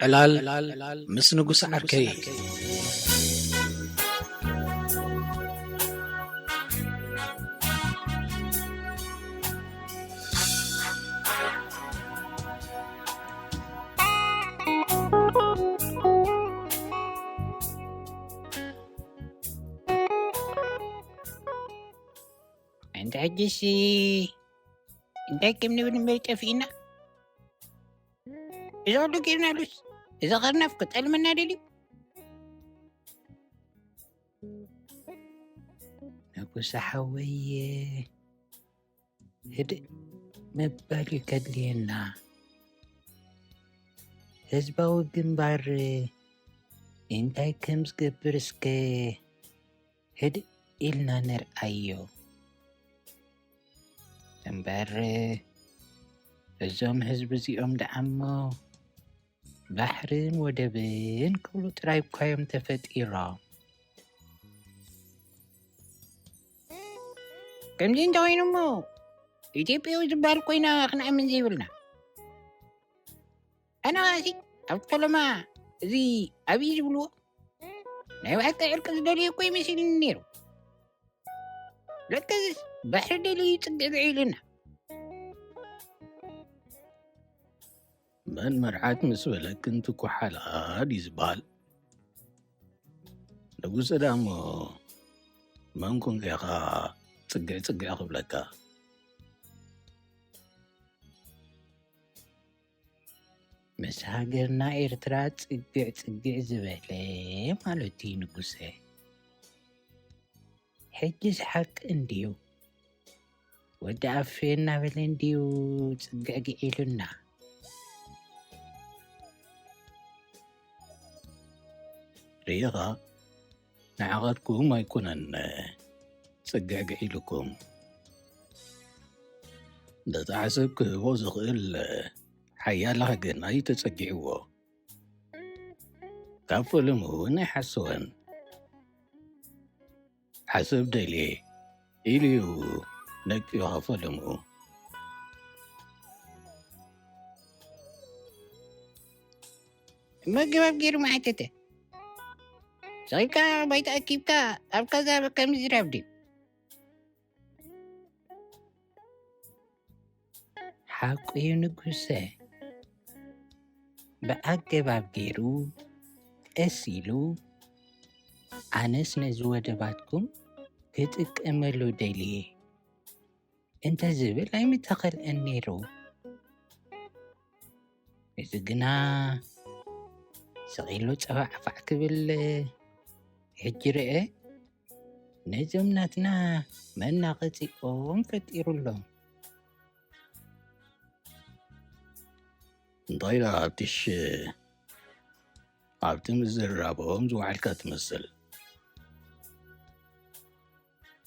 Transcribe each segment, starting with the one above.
ዕላል ምስ ንጉስ ዓርከይ። እንተ ሕጂሲ እንታይ ከም ንብል እምበር ጠፊእና። እዚ ኩሉ ጌርናሉስ፣ እዚ ኸርናፍ ክጠልመና ደልዩ። ንጉሰ ሓወየ፣ ህድእ ምባል እዩ ከድልየና። ህዝባዊ ግንባር እንታይ ከም ዝገብር እስከ ህድእ ኢልና ንርኣዮ። እምበር እዞም ህዝቢ እዚኦም ደኣ እሞ ባሕርን ወደብን ክብሉ ጥራይ እኳ እዮም ተፈጢሮም። ከምዚ እንተኾይኑ እሞ ኢትዮጵያዊ ዝበሃል ኮይና ክንኣምን ዘይብልና። ኣነ ኸኣሲ ኣብ ፈለማ እዚ ኣብይ ዝብልዎ ናይ ብሓቂ ዕርቂ ዝደልዩ እኮ ይመስልኒ ነይሩ። ለከስ ባሕሪ ደልዩ ይጽግዕ ኢልና። መን መርዓት ምስ በለክን ትኩሓላ ድዩ ዝበሃል? ንጉሰ ደኣ እሞ መን ኮንካ ኢኻ ጽግዕ ጽግዕ ክብለካ? ምስ ሃገርና ኤርትራ ጽግዕ ጽግዕ ዝበለ ማለት እዩ ንጉሰ። ሕጅስ ሓቂ እንድዩ። ወዲ ኣፌ እናበለ እንድዩ ጽግዕግዕ ኢሉና። ርኢኻ፣ ንዓኻትኩም ኣይኮነን ጽግዕግዕ ኢሉኩም። ነቲ ዓሰብ ክህቦ ዝኽእል ሓያል ሃገርና እዩ ተጸጊዕዎ። ካብ ፈለምኡ እውን ኣይሓሰወን። ዓሰብ ደልየ ኢሉ እዩ ነቂዩ ካብ ፈለምኡ። መገባብ ገይሩ መዓተተ። ሰኺልካ ባይታ ኣኪብካ ኣብ ካዛ ከም ዝራብ ድዩ? ሓቁ እዩ ንጉሰ። ብኣገባብ ገይሩ ቀስ ኢሉ፣ ኣነስ ነዚ ወደባትኩም ክጥቀመሉ ደልየ እንተ ዝብል ኣይምተኸልአን ነይሩ። እዚ ግና ስቕ ኢሉ ጸፋዕፋዕ ክብል ሕጂ ርአ። ነዞም ናትና መናቐጺኦም ፈጢሩሎም። እንታይ ደኣ ሃብትሽ ኣብቲ ምዝርራቦም ዝወዓልካ ትመስል?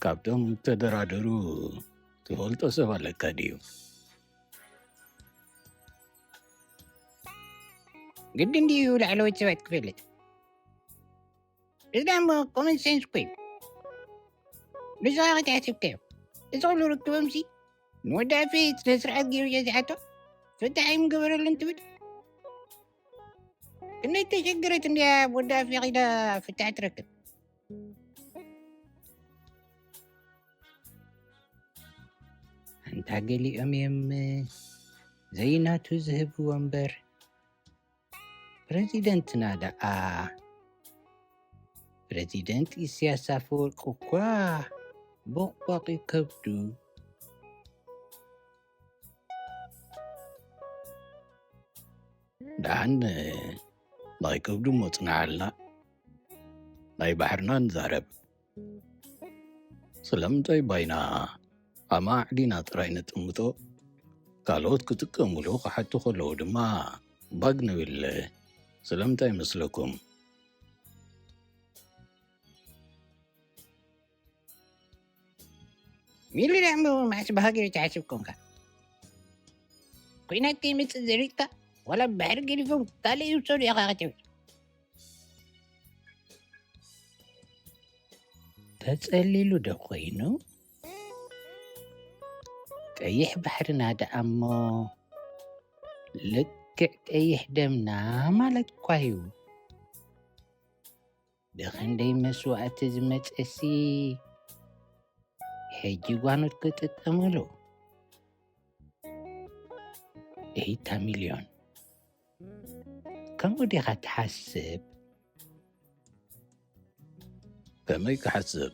ካብቶም ተደራደሩ ትፈልጦ ሰብ ኣለካ ድዩ? ግድን ድዩ ላዕለዎት ሰባት ክፈልጥ? እዚ ደኣ እሞ ኮመን ሴንስ እኮ እዩ። ንስኻ ከይሓሰብካዮ፣ እዚ ኩሉ ርክቦምሲ ንወዲ ኣፌ ስነ ስርዓት ገይሩ እየ ዝሓቶ፣ ፍታሕ ኣይምገበረሉን ትብል? ክንደይ ተሸገረት እንድያ ኣብ ወዲ ኣፌ ኸይዳ ፍታሕ ትረክብ? ኣንታ ገሊኦም እዮም ዘይናቱ ዝህብዎ እምበር፣ ፕረዚደንትና ደኣ፣ ፕረዚደንት ኢሳያስ ኣፈወርቂ እኳ ቦቕቧቕ እዩ ከብዱ። ደሓን ናይ ከብዱ እሞ ጽንዓልና፣ ናይ ባሕርና ንዛረብ። ስለምንታይ ባይና ኣማዕዲና ጥራይ ነጥምቶ? ካልኦት ክጥቀሙሉ ክሓቱ ከለዉ ድማ ባግ ንብል። ስለምንታይ ይመስለኩም? ሚሊ ደኣ እሞ መዓስ ብሃገር ትሓስብ ኮንካ? ኲናት ከይመጽእ ዘሪጥካ ዋላ ባሕሪ ገዲፎም ካልእ ይውሰዱ ኢኻ ክትብል? ተጸሊሉ ዶ ኮይኑ? ቀይሕ ባሕርና ደኣ እሞ ልክዕ ልክዕ ቀይሕ ደምና ማለት እኳ እዩ። ብኽንደይ መስዋእቲ ዝመጸሲ ሕጂ ጓኖት ክጥቀመሉ። ኤይታ ሚልዮን፣ ከምኡ ዲኻ ትሓስብ? ከመይ ክሓስብ?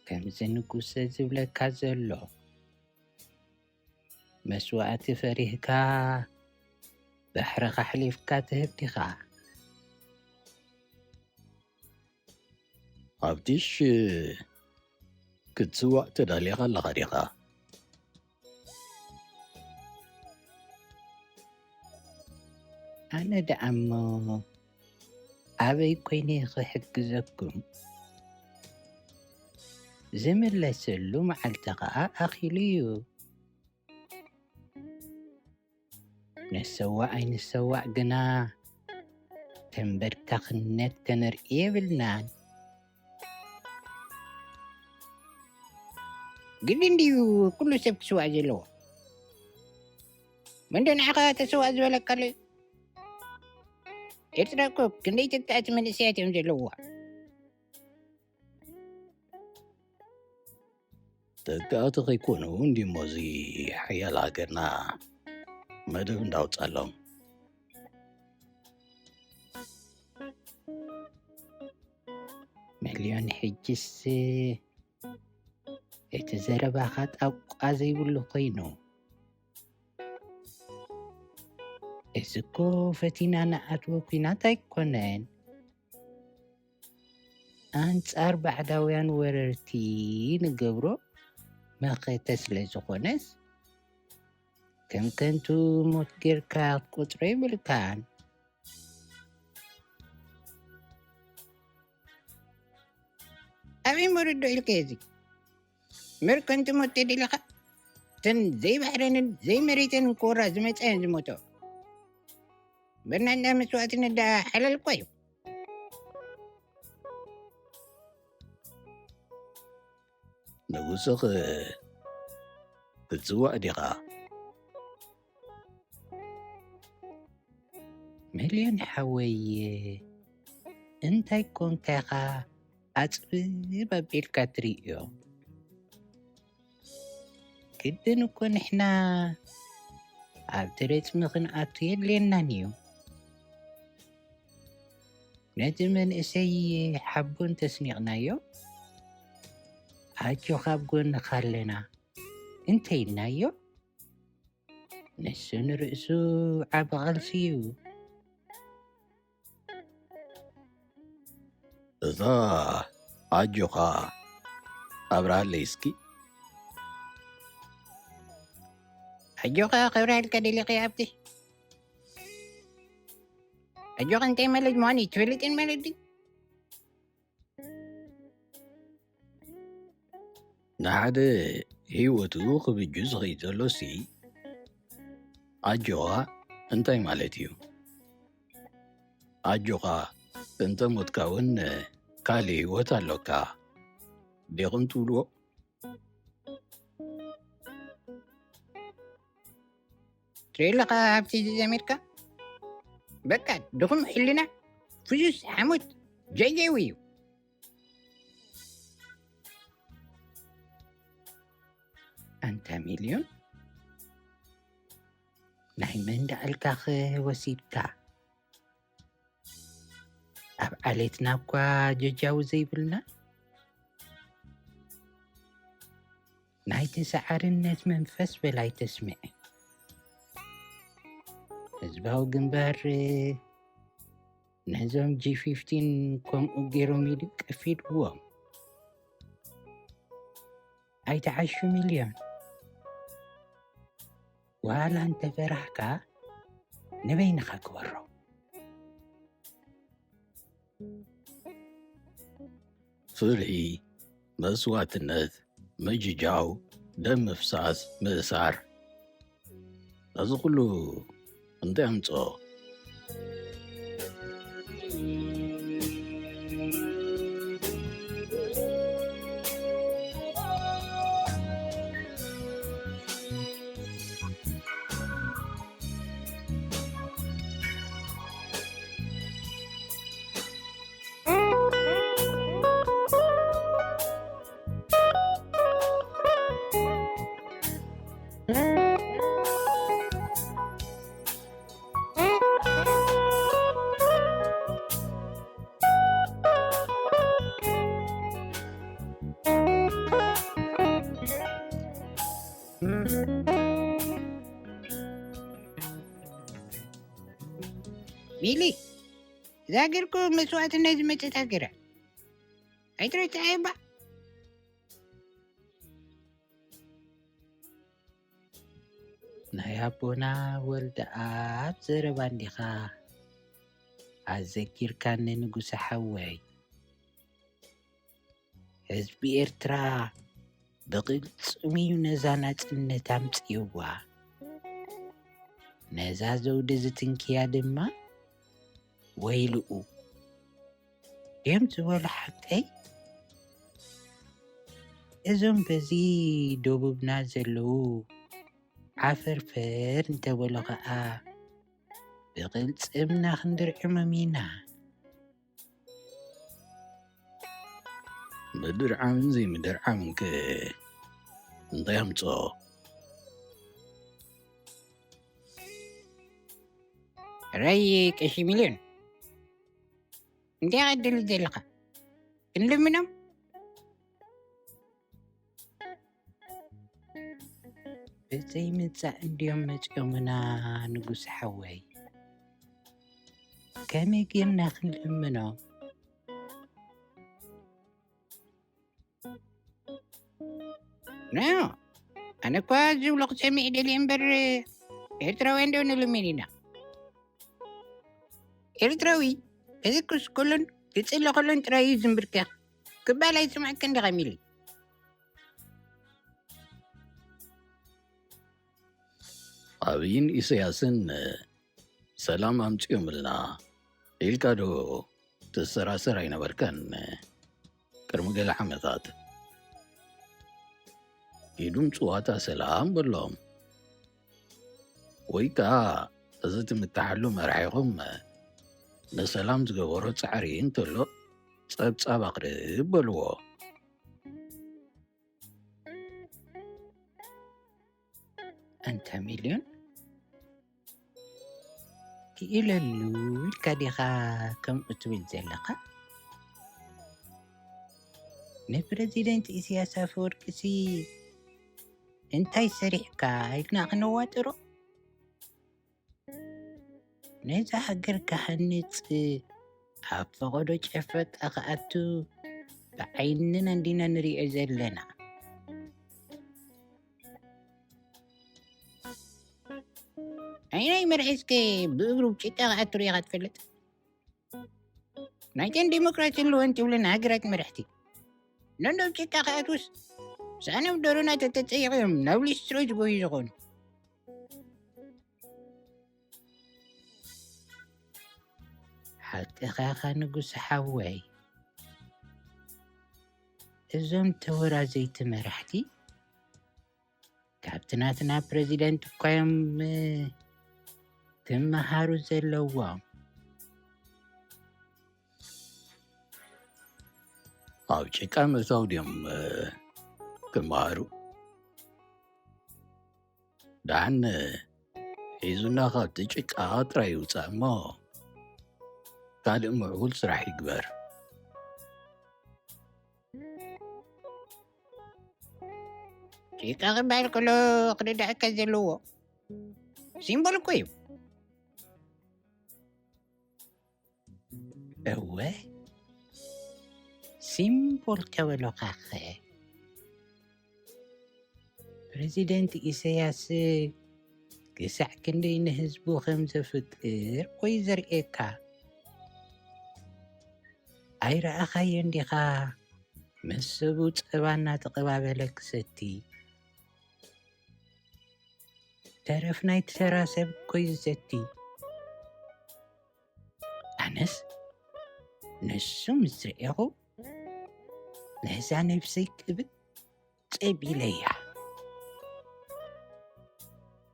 ከምዚ ንጉሰ ዝብለካ ዘሎ፣ መስዋእቲ ፈሪህካ ባሕርኻ ኣሕሊፍካ ትህብ ዲኻ? ኣብቲሽ ክትስዋእ ተዳሊኻ ኣለኻ ዲኻ? ኣነ ደኣ እሞ ኣበይ ኮይነ ክሕግዘኩም? ዝምለሰሉ መዓልቲ ኸኣ ኣኺሉ እዩ። ንሰዋእ ኣይንሰዋእ ግና ተንበርካኽነት ከነርኢ የብልናን። ግድን ድዩ ኩሉ ሰብ ክስዋእ ዘለዎ? መንዶ ንዓኻ ተስዋእ ዝበለካ ኣሎ? ኤርትራ እኮ ክንደይ ተካእቲ መንእሰያት እዮም ዘለውዋ። ተካእቲ ከይኮኑ እንዲሞ እዚ ሓያል ሃገርና መደብ እንዳውጻሎም። ሚልዮን፣ ሕጅስ እቲ ዘረባኻ ጣቋ ዘይብሉ ኮይኑ። እዚ እኮ ፈቲና ንኣትዎ ኲናት ኣይኮነን። ኣንጻር ባዕዳውያን ወረርቲ ንገብሮ መኸተ ስለ ዝኾነስ፣ ከም ከንቱ ሞት ጌርካ ክትቆጽሮ የብልካን። ኣበይ መረዶ ኢልካ እዚ? መርከንቲ ሞት ተደሊኻ? እተን ዘይባሕረንን ዘይመሬተንን ክወራ ዝመጻ እየን ዝሞቶ። በርናንዳ መስዋእትነት ደኣ ሓላል እኳ እዩ። ንጉስኽ ክትጽዋዕ ዲኻ? ሚልዮን ሓወይ፣ እንታይ ኮንካ ኢኻ ኣጽብብ ኣቢልካ ትርእዮ? ግድን እኮ ንሕና ኣብ ተረጽሚ ክንኣቱ የድልየናን እዩ። ነቲ መንእሰይ ሓቦ እንተስኒቕናዮ፣ ኣጆኻ ኣብ ጎንኻ ኣለና እንተኢልናዮ፣ ንሱ ንርእሱ ዓቢ ቃልሲ እዩ። እዛ ኣጆኻ ኣብርሃለይ እስኪ። ኣጆኻ ከብርሃልካ ደሊኻ ኣብቲ። ኣጆኻ እንታይ ማለት ምዃኑ ትፈልጥን ማለት ድዩ? ንሓደ ህይወቱ ክብጁ ዝኸይድ ዘሎሲ፣ ኣጆኻ እንታይ ማለት እዩ? ኣጆኻ እንተ ሞትካ እውን ካልእ ህይወት ኣሎካ ዲኹም ትብልዎ? ትርኢ ኣለኻ ሃብቲ እዚ ዘሚርካ? በቃ ድኹም ሕልና፣ ፍዙዝ ሓሞት፣ ጀይጀይዊ እዩ። ኣንታ ሚልዮን፣ ናይ መን ደኣልካኸ ወሲድካ? ኣብ ዓሌትና እኳ ጀጃዊ ዘይብልና፣ ናይ ተሰዓርነት መንፈስ በላይ ተስምዕ። ህዝባዊ ግንባር ነዞም ጂ ፊፍቲን ከምኡ ገይሮም ኢሉ ቀፊድዎም። ኣይትዓሹ ሚልዮን። ዋላ እንተፈራህካ ንበይንኻ ግበሮ። ፍርሂ፣ መስዋእትነት፣ ምጅጃው፣ ደም ምፍሳስ፣ ምእሳር፣ እዚ ኩሉ እንታይ ኣምጽኦ? ሚሊ፣ እዛ ሃገር እኮ መስዋእትነት ዝመጸት ሃገር እያ። ኣይትረስዓያ እባ። ናይ ኣቦና ወልደኣብ ዘረባ እንዲኻ ኣዘኪርካኒ ንጉሰ ሓወይ። ህዝቢ ኤርትራ ብቕልጽም እዩ ነዛ ናጽነት ኣምጺእዋ። ነዛ ዘውዲ ዝትንክያ ድማ ወይልኡ ድዮም ዝበሉ ሓቀይ? እዞም በዚ ደቡብና ዘለዉ ዓፈርፈር እንተበሉ ኸኣ ብቕልጽምና ክንድርዕሞም ኢና። ምድርዓምን ዘይምድርዓምን ከ እንታይ ኣምጽኦ? ራይ ቀሺ ሚልዮን፣ እንታይ ቀድል ዘለኻ? ክንልምኖም? ብዘይ ምጻእ እንድዮም መጺኦምና ንጉስ ሓወይ። ከመይ ጌርና ክንልምኖም? ኖ፣ ኣነ እኳ ዝብሎ ክሰምዕ ደልየ እምበር፣ ኤርትራውያን ዶ ንልምን ኢና? ኤርትራዊ ክዝክስ ከሎን ክጽለ ከሎን ጥራይ እዩ ዝምብርከኽ። ክባል ኣይስምዐካን ዲኻ ሚሊ? ኣብይን ኢሰያስን ሰላም ኣምጺኦምልና ኢልካ ዶ ትሰራሰር ኣይነበርካን? ቅድሚ ገለ ዓመታት ኢዱም ጽዋታ ሰላም በሎም። ወይ ከኣ እዚ ትምክሓሉ መራሒኹም ንሰላም ዝገበሮ ጻዕሪ እንተሎ ጸብጻብ ኣቕርብ በልዎ። ኣንታ ሚልዮን፣ ክኢለሉ ኢልካ ዲኻ ከምኡ ትብል ዘለኻ? ንፕረዚደንት ኢሳያስ ኣፈወርቂሲ እንታይ ሰሪሕካ ኢልና ክነዋጥሮ? ነዛ ሃገር ክሃንጽ ኣብ ፈቐዶ ጨፈጣ ክኣቱ ብዓይንና እንዲና ንሪኦ ዘለና። ኣየናይ መርሒ እስከ ብእግሩ ብጭቃ ክኣቱ ሪኢኻ ትፈልጥ? ናይተን ዲሞክራሲ ኣለወን ትብለን ሃገራት መራሕቲ ነንዶ ብጭቃ ክኣትውስ ሳዕናው ደሮና ተተጸይቑ እዮም ናብ ሊስትሮ ዝጎዩ ዝኾኑ። ሓቅኻ ኢኻ ንጉስ ሓወይ። እዞም ተወራዘይቲ መራሕቲ ካብቲ ናትና ፕረዚደንት እኳ እዮም ክመሃሩ ዘለዎም። ኣብ ጭቃ ምእታው ድዮም ክመሃሩ? ደሓን ሒዙና ካብቲ ጭቃ ጥራይ ይውጻእ እሞ ካልእ ምዕቡል ስራሕ ይግበር። ጭቃ ክበሃል ከሎ ክርዳእካ ዘለዎ ሲምቦል እኮ እዩ። እወ፣ ሲምቦል ተበሎኻኸ? ፕረዚደንት ኢሳያስ ክሳዕ ክንደይ ንህዝቡ ከም ዘፍቅር ወይ ዘርእየካ። ኣይረኣኻዮን ዲኻ? መሰቡ ጸባ እናተቐባበለ ክሰቲ። ተረፍ ናይ ተራ ሰብ እኮ እዩ ዘሰቲ። ኣነስ ንሱ ምስ ርኤኹ ነዛ ነብሰይ ክብል ጸቢለያ።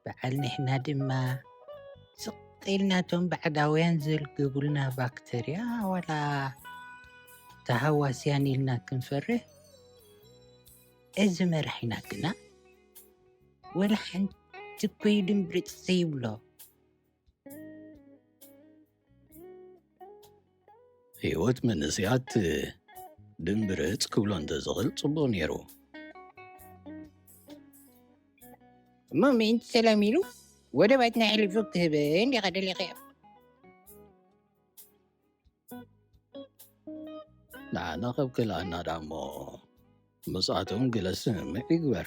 በዓል ንሕና ድማ ስቕ ኢልና እቶም ባዕዳውያን ዘልግቡልና ባክተርያ ዋላ ተሃዋስያን ኢልና ክንፈርህ፣ እዚ መራሒና ግና ወላ ሓንቲ እኮ እዩ ድምብርጽ ዘይብሎ። ህይወት መንእሰያት ድምብርጽ ክብሎ እንተዝኽእል ጽቡቕ ነይሩ። እሞ ምእንቲ ሰላም ኢሉ ወደባትና ኣሕሊፉ ክህበን ዲኻ ደሊኻዮ? ንዓና ካብ ከልኣና ደኣ እሞ ምስኣቶም ገለ ስምምዕ ይግበር።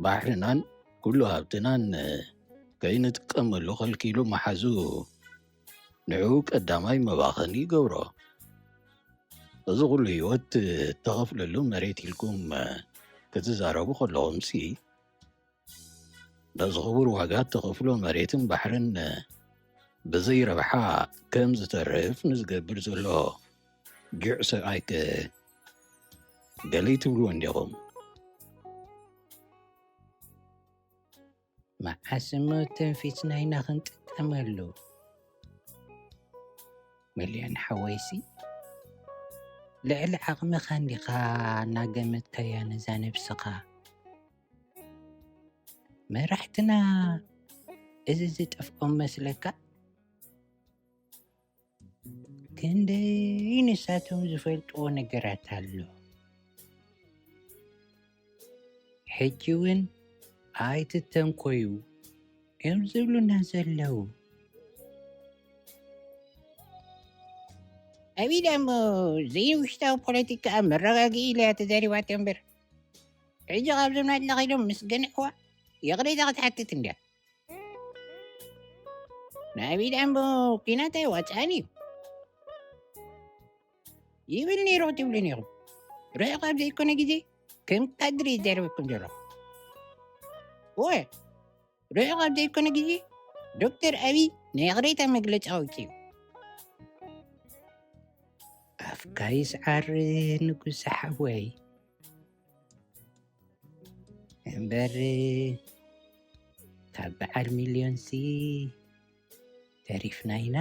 ባሕርናን ኩሉ ሃብትናን ከይንጥቀመሉ ከልኪሉ ምሓዙ ንዕኡ ቀዳማይ መባኸኒ ይገብሮ። እዚ ኩሉ ህይወት እተኸፍለሉ መሬት ኢልኩም ክትዛረቡ ከለኹምሲ፣ ነዚ ክቡር ዋጋ እተኸፍሎ መሬትን ባሕርን ብዘይ ረብሓ ከም ዝተርፍ ንዝገብር ዘሎ ጅዕ ሰብኣይከ ገለይ ትብልዎ እንዲኹም? መዓስ እሞ ተንፊስና ኢና ክንጥቀመሉ? መልያን ሓወይሲ፣ ልዕሊ ዓቕምኻ እንዲኻ እናገመትካያ ነዛ ነብስኻ። መራሕትና እዚ ዝጠፍኦም መስለካ? ክንደይ ንሳቶም ዝፈልጥዎ ነገራት ኣሎ። ሕጂ እውን ኣይትተንኮዩ እዮም ዝብሉና ዘለዉ። ኣቢዳ እሞ ዘይውሽጣዊ ፖለቲካ ኣብ መረጋግኢ ኢላ እያ ተዛሪባቶ እምበር፣ ሕጂ ካብዞም ናትና ከይዶም ምስ ገንሕዋ ይቕሬታ ክትሓትት እንድያ። ንኣቢዳ እሞ ኲናት ኣይዋፅኣን እዩ ይብል ነይሩ ክትብሉን ኢኹም። ርሑቕ ኣብ ዘይኮነ ግዜ ከም ካድረ ይዛረበኩም ዘሎ። እወ፣ ርሑቕ ኣብ ዘይኮነ ግዜ ዶክተር ኣብይ ናይ ይቕሬታ መግለፂ ኣውፂኡ። ኣፍካ ይስዓር ንጉስ ሓወይ። እምበር ካብ በዓል ሚልዮንሲ ተሪፍና ኢና።